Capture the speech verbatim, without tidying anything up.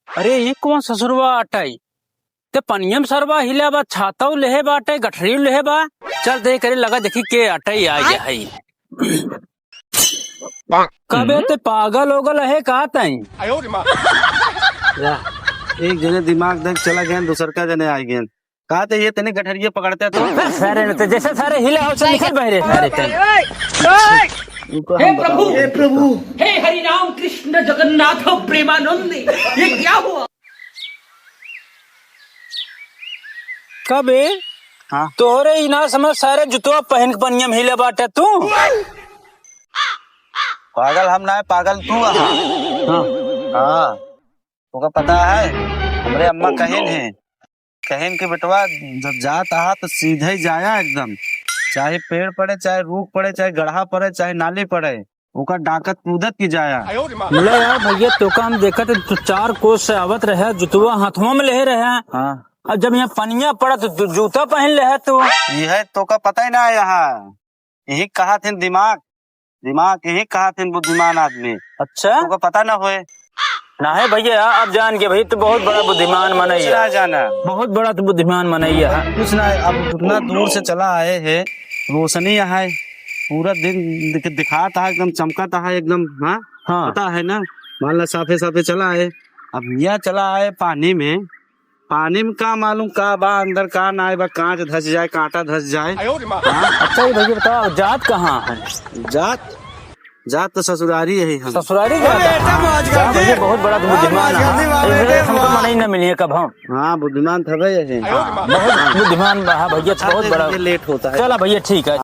अरे, ई कौन ससुरवा अटई? ते पनियम सरवा हिला बा, छातउ लेहे बाटे, गठरियो लेहे बा। चल, ते करे लगा, देखी के अटई आ गया है। कबे ते पागल ओगल है का तई? या, एक जने दिमाग देख चला गया, दूसर का जने आ गया। का ते ये तने गठरिये पकड़ते तो? सारे ने तो जैसे सारे हिला हो, चल निकल बहरे सारे तई। इनको हे हम प्रभु, बताओ। हे प्रभु, हे हरि राम कृष्ण जगन्नाथ प्रेमानंद, ये क्या हुआ? कबे? हाँ। तोहरे ही ना समझ, सारे जुतवा पहन के पनिया में हिले बाटे तू। पागल हम ना है, पागल तू आहा। हाँ। हाँ। तोका पता है, हमरे अम्मा कहिन है, कहिन कि बेटवा जब जात आहा तो सीधे ही जाया एकदम, चाहे पेड़ पड़े, चाहे रूख पड़े, चाहे गड़हा पड़े, चाहे नाली पड़े, ओका डाकत कूदत की जाया। ले यार भैया, तोका हम देखत है, तू चार कोस से आवत रहे, जुतवा हाथवा में लेहे रहे। हाँ। अब जब यहाँ पनिया पड़ा तो तू जूता पहन लेहे तू। यह तोका पता ही ना है यहाँ। यही कहा थे दिमाग, दिमाग यही कहा थे बुद्धिमान आदमी। अच्छा। तोका पता ना होए। ना है भैया, अब जान के भाई, तू बहुत बड़ा बुद्धिमान मनई कुछ है। ना जाना। बहुत बड़ा तू बुद्धिमान मनई है। कुछ ना, अब उतना दूर से चला आए है, रोशनी है, पूरा दिन दिख-, दिखाता है, एकदम चमकाता है एकदम। हाँ। हाँ। पता है ना, मान ला साफे साफे चला है। अब यह चला आए पानी में, पानी में का मालूम का बा, अंदर का ना बा, कांच धस जाए, कांटा धस जाए। हाँ? अच्छा, ये भैया बताओ, जात कहाँ है? जात, जात तो ससुरारी है हम। ससुरारी जात है? हाँ, भैया, बहुत बड़ा बुद्धिमान है। हमको मनई न मिली है कब हम। हाँ, बुद्धिमान था भाई यही। हाँ, बहुत बुद्धिमान बा, हाँ भैया, बहुत बड़ा। लेट होता है। चला भैया, ठीक है।